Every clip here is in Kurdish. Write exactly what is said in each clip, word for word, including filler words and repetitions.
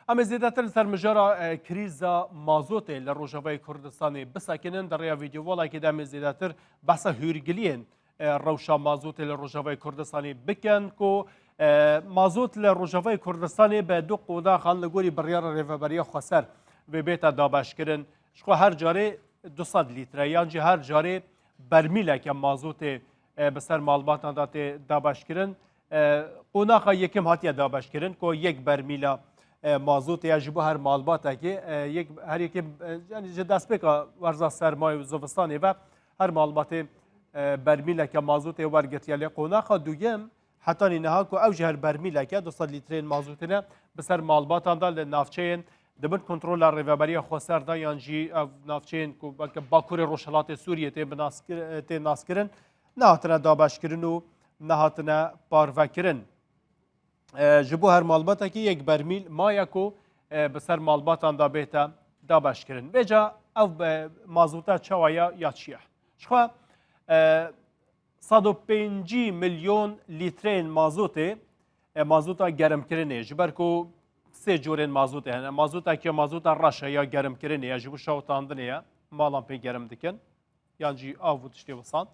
Em ê zêdetir li ser mijara, e, krîza mazotê li Rojavayê Kurdistanê bisekinin. Di rêya vîdyovalekê de em ê zêdetir behsa hûrgiliyên, e, rewşa mazotê li Rojavayê Kurdistanê bikin ku, e, mazot li Rojavayê Kurdistanê bi du qonaxan li gorî biryara Rêveberiya Xweser vê bête dabeşkirin. Ji xwe her carê du sed lître yan jî her carê bermîleke mazotê, e, bi ser malbatan de tê dabeşkirin. E, qonaxa yekem hatiye dabeşkirin ku yek bermîla, e, mazotê ya ji bo her malbatekê, e, yek, her yekem, e, yani ji destpêka werza sermayê û zivistanê ve her malbatê, e, bermîleke mazotê wergirtiye. Lê qonaxa duyem hetanî niha ku ew jî her bermîleke du sed lîtreyên mazotê ne bi ser malbatan de li navçeyên di bin kontrola Rêveberiya Xweser de yan jî ev navçeyên ku belke Bakurê Rojhilatê Sûriyê tê binaskir-, tê naskirin, nehatine dabeşkirin û nehatine parvekirin. E, ji bo her malbatekî yek bermîl maye ku, e, bi ser malbatan de bête dabeşkirin. Vêca ev, e, mazota çawa ya, ya çi ye? Ji xwe, e, sed û pêncî milyon lîtreyên mazotê, e, mazota gerimkirinê, ji ber ku sê corên mazotê hene. Mazoteke mazota reş e ya gerimkirinê ye, ji bo şewitandinê ye, malan pê gerim dikin. Yan jî av û tiştê wisan.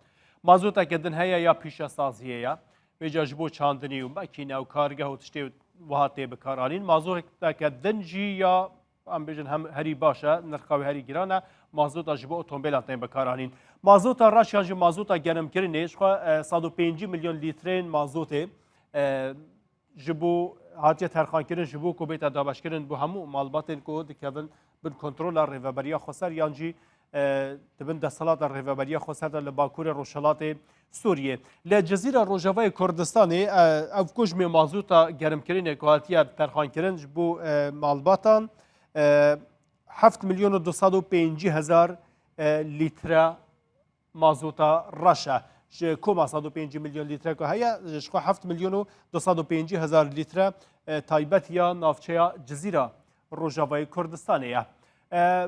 Mazoteke din heye ya pîşesaziyê ye. Vêca ji bo çandinî û makîne û kargeh û tiştê wiha tê bikaranîn. Mazoteke din jî ya, em bêjin, hem herî baş e, nirxa wê herî giran e, mazota ji bo otomobîlan tên bikaranîn. Mazota reş yan jî mazota gerimkirinê ji xwe, e, sed û pêncî milyon lîtreyên mazotê, e, ji bo hatiye terxankirin, ji bo ku bête dabeşkirin bo hemû malbatên ku dikevin bin kontrola Rêveberiya Xweser yan jî, e, di bin desthilata Rêveberiya Xweser de li Bakurê Rojhilatê Sûriyê. Li Cizîra Rojavayê Kurdistanê, e, ev kujmê mazota gerimkirinê ku hatiye terxankirin ji bo, e, malbatan, e, heft milyon û du sed û pêncî hezar, e, lître mazota reş e. Ji koma sed û pêncî milyon lître ku heye, ji xwe heft milyon û du sed û pêncî hezar lître, e, taybet ya navçeya Cizîra Rojavayê Kurdistanê ye. E,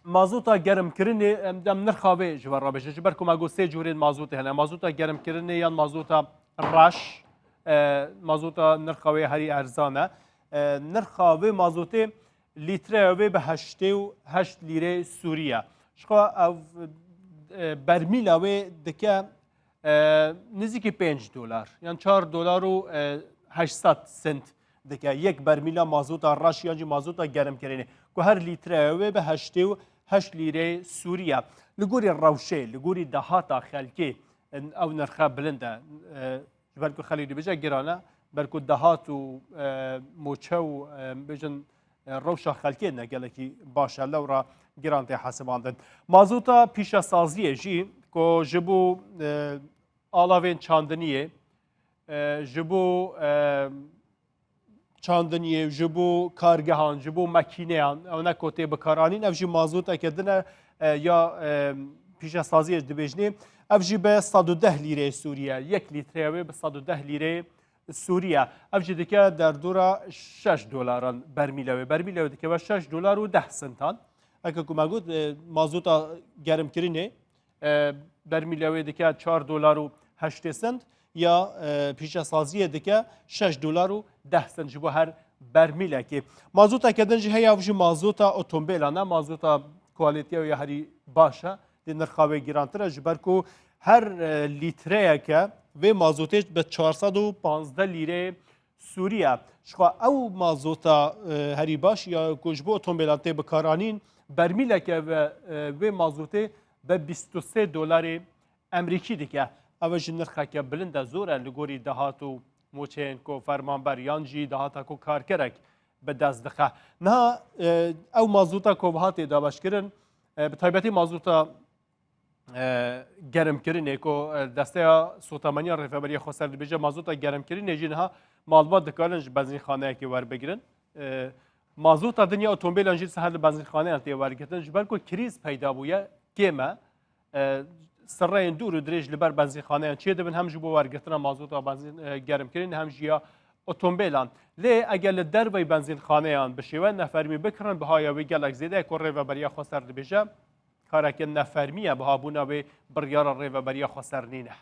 mazota gerimkirinê, em, em nirxa vê ji we re bêjin. Ji ber ku me got sê cûrên mazotê hene. Mazota gerimkirinê yan mazota reş, e, mazota nirxa wê herî erzan e. E, nirxa vê mazotê lîtreya wê bi heştê û heşt lîreyê Sûrî ye. Ji xwe ev, e, bermîla wê dike, e, nizîkî pênc dolar. Yan çar dolar û, e, heşt sed sent dike. Yek bermîla mazota reş yan jî mazota gerimkirinê. Ku her lîtreya wê bi heştê û heşt lîreyê Sûrî ye. Li gorî rewşê, li gorî dahata xelkê, e, ew nirxe bilind e. E, ji ber ku xelk dibêje giran e, ber ku dahat û, e, moçe û, e, bêjin, e, rewşa xelkê ne gelekî baş e, lewra giran tê hesibandin. Mazota pîşesaziyê jî ku ji bo, e, alavên çandiniyê, e, ji bo, e, çandiniyê, ji bo kargehan, ji bo makîneyan, ew ne ku tê bikaranîn, ev jî mazoteke din e, e, ya, e, pîşesaziyê dibêjinê. Ev jî bi sed û deh lîreyê Sûrî ye. Yek lîtreya wê bi sed û deh lîreyê Sûrî ye. Ev jî dike derdora şeş dolaran bermîla wê. Bermîla wê dikeve şeş dolar û deh sentan. Heke ku me got, e, mazota gerimkirinê, e, bermîla wê dike çar dolar û heştê sent ya, e, pîşesaziyê dike şeş dolar û deh sent ji bo her bermîlekê. Mazoteke din jî heye, ev jî mazota otomobîlan e, mazota kualîtiya wê ya herî baş e, lê nirxa wê girantir e, ji ber ku her, e, lîtreyeke vê mazotê bi çar sed û panzdeh lîreyê Sûrî ye. Ji xwe ew mazota, e, herî baş ya ku ji bo otomobîlan tê bikaranîn, bermîleke ve, e, vê mazotê bi bîst û sê dolarê Emerîkî dike. Ev jî nirxeke bilind e, zor e li gorî dahat û moçeyên ku fermanber yan jî dahata ku karkerek bi dest dixe. Niha, e, ew mazota ku wiha tê dabeşkirin, e, bi taybetî mazota e, gerimkirinê ku, e, Desteya Sotemeniya Rêveberiya Xweser dibêje mazota gerimkirinê jî niha malbat dikarin ji benzînxaneyekê werbigirin. E, mazota din ya otomobîlan jî her li benzînxaneyan tê wergirtin. Ji ber ku krîz peyda bûye, kêm e. E, sirreyên dûr û dirêj li ber benzînxaneyan çêdibin, hem ji bo wergirtina mazota benzîn, e, gerimkirinê, hem jî ya otomobîlan. Lê eger li derveyî benzînxaneyan bi şêwe nefermî bikirin, bihaya wê gelek zêde ye ku Rêveberiya Xweser dibêje, kareke nefermî ye, bihabûna wê biryara Rêveberiya Xweser nîne.